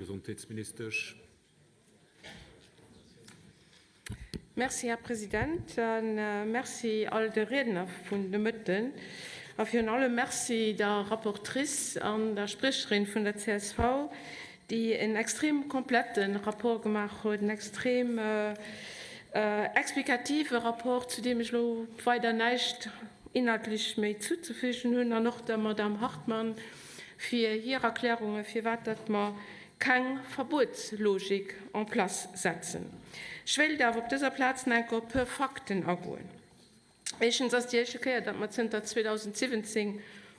Gesondheetsministesch. Merci, Här President, a merci all de Riedner vun de Mëtten a virun allem merci der Rapportrice an der Spriecherin vun der csv, déi en extrem komplette Rapport gemaach huet, en extrem explikative Rapport, zu deem ech elo weider näischt inhaltlech méi zuzefügen hunn, an och der Madame Hartmann fir hir Erklärungen, firwat datt mer keng Verbuetslogik en place setzen. Ech wéilt awer op dëser Plaz nach enker op e puer Fakten agoen. Éischtens ass déi éischte Kéier, datt mer zënter 2017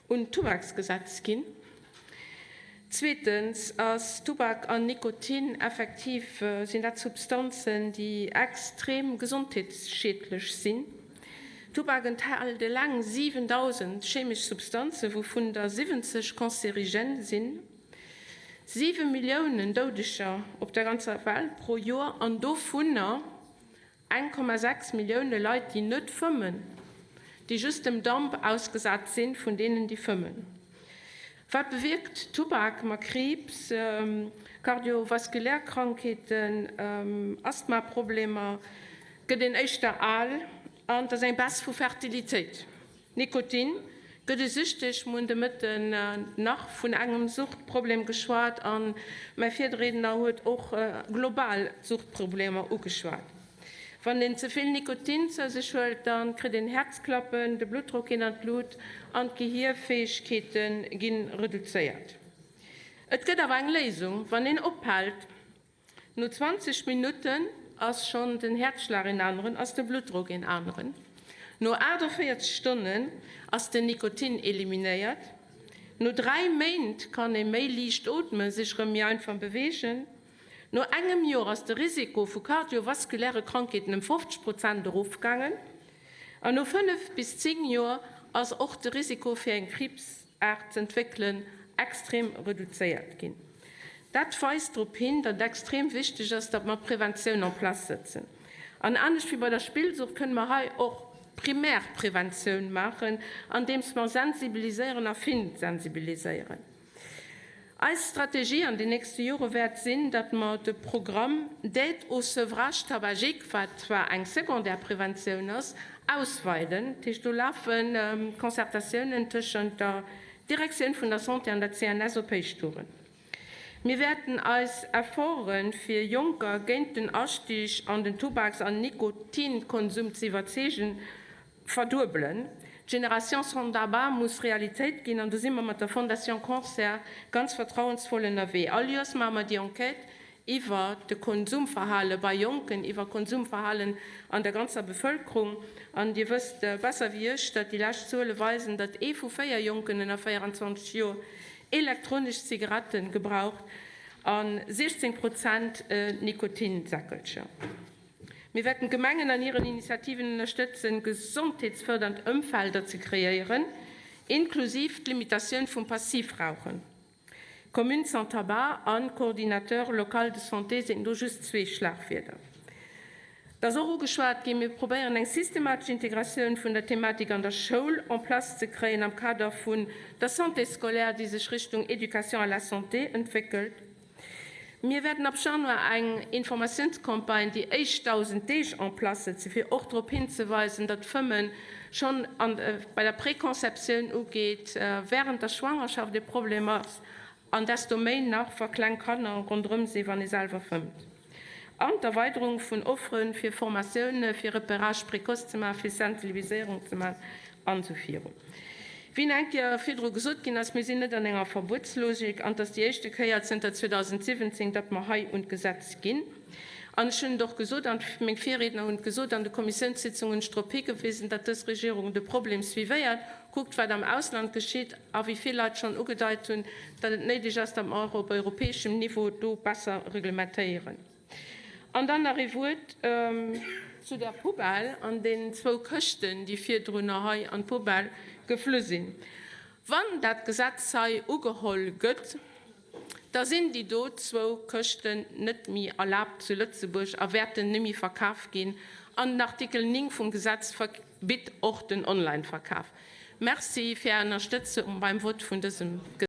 un d'Tubaksgesetz ginn. Zweetens ass Tubak an Nikotin effektiv, sinn dat Substanzen, déi extrem gesondheetsschiedlech sinn. Tubak enthält eleng 7.000 chemesch Substanzen, wouvun der 70 cancerigène sinn. 7 Milliounen Doudeger op der ganzer Welt pro Joer an dovunner 1,6 Millioune Leit, déi net fëmmen, déi just dem Damp ausgesat sinn vun deenen, déi fëmmen. Wat bewierkt Tubak? Ma Kriibs, kardiovaskulär Krankheeten, Asthmaproblemer, gëtt een éischter al an et ass eng Baisse vu Fertilitéit. Nikotin gëtt e süchteg. Mir hunn de Mëtten nach vun engem Suchtproblem geschwat a mäi Virriedner huet och global d'Suchtproblemer ugeschwat. Wann een ze vill Nikotin zou sech huelt, da kritt een Häerzklappen, de Bluttdrock geet an d'Lut an d'Gehierfäegkeete gi reduzéiert. Et gëtt awer eng Léisung, wann een ophält. No 20 Minutten ass schonn den Häerzschlag een aneren, ass de Bluttdrock een aneren. No 48 Stonnen ass den Nikotin eliminéiert. No 3 Méint kann ee méi liicht ootmen, sech rëm méi einfach beweegen. No engem Joer ass de Risiko vu kardiovaskuläre Krankheeten ëm 50 Prozent erofgaangen. An no 5 bis 10 Joer ass och de Risiko fir eng Kriibs Aart z'entwéckelen, extrem reduzéiert ginn. Dat weist drop hin, datt et extrem wichteg ass, datt mer Preventioun en place sëtzen. An anescht wéi bei der Spillsucht kënne mer hei och Primärpreventioun maachen, andeems mer sensibiliséieren a finsensibiliséieren. Eis Strategie an den nächste Jore wäert sinn, datt mer de Programme d'aide au sevrage tabagique, wat zwar eng secondaire Preventioun ass, ausweiden. Dat heescht, do lafe Concertatiounen tëschent der Direktioun vun der Santé an der CNS op Héichtouren. Mir wäerten eis Efforte fir Jonker géint den Astig an den Tubaks an Nikotinkonsum ze iwwerzeegen, Verduebelen. D'Generation sans tabac muss Realitéit ginn an do si mer mat der Fondation Cancer ganz vertrauensvoll ënnerwee. All Joers maache mer déi Enquête iwwer de Konsumverhale bei Jonken, iwwer Konsumverhalen an der ganzer Bevëlkerung. An Dir wësst besser wéi ech, datt déi lescht Zuele weisen, datt ee vu 4 Jonken ënner 24 Joer elektronesch Zigarette gebraucht a 16 Prozent Nikotinsäckelcher. Mir wäerten d'Gemengen an hiren Initiativen ënnerstëtzen, gesondheetsfërdernd Ëmfelder ze kreéieren, inklusiv d'Limitatioun vum Passivrauchen. Communes sans tabac an Coordinateur local de santé sinn do just zwee Schlagwierder. Et ass och ugeschwat ginn, mir probéieren eng systematesch Integratioun vun der Thematik an der Schoul en place ze kréien am Kader vun der Santé scolaire, déi sech Richtung Éducation à la santé entwéckelt. Mir wäerten ab Januar eng Informatiounscampagne déi éischt 1.000 Deeg en place setzen, fir och drop hinzeweisen, datt d'Fëmmen schonn bei der Preconceptioun ugeet, wärend der Schwangerschaft e Problem ass an desto méi nach, wa kleng Kanner ronderëm sinn, wann ee selwer fëmmt. An d'Erweiderung vun Offere fir Formatioune fir Repérage précoce ze maachen, fir Sensibiliséierung ze maachen an esou virun. Wéi eng Kéier virdru gesot ginn ass, mir sinn net an enger Verbuetslogik an et ass déi éischte Kéier zënter 2017, datt mer hei un d'Gesetz ginn. An ech hunn et och gesot an meng Virriedner hunn et gesot, an de Kommissiounssitzungen hunn ech drop higewisen, datt dës Regierung de Problem suivéiert, kuckt, wat am Ausland geschitt a wéi vill Leit schonn ugedeit hunn, datt et néideg ass, datt mer och op europäeschem Niveau do besser reglementéieren. An dann nach ee Wuert zu der Poubelle an deenen zwou Këschten, déi virdrunner hei an d'Poubelle geflu sinn. Wann dat Gesetz hei ugeholl gëtt, da sinn déi do zwou Këschten net méi erlaabt zu Lëtzebuerg a wäerten net méi verkaf ginn. An den Artikel 9 vum Gesetz verbitt och den Online-Verkaf. Merci fir Är Ënnerstëtzung beim Vott vun dësem Gesetz.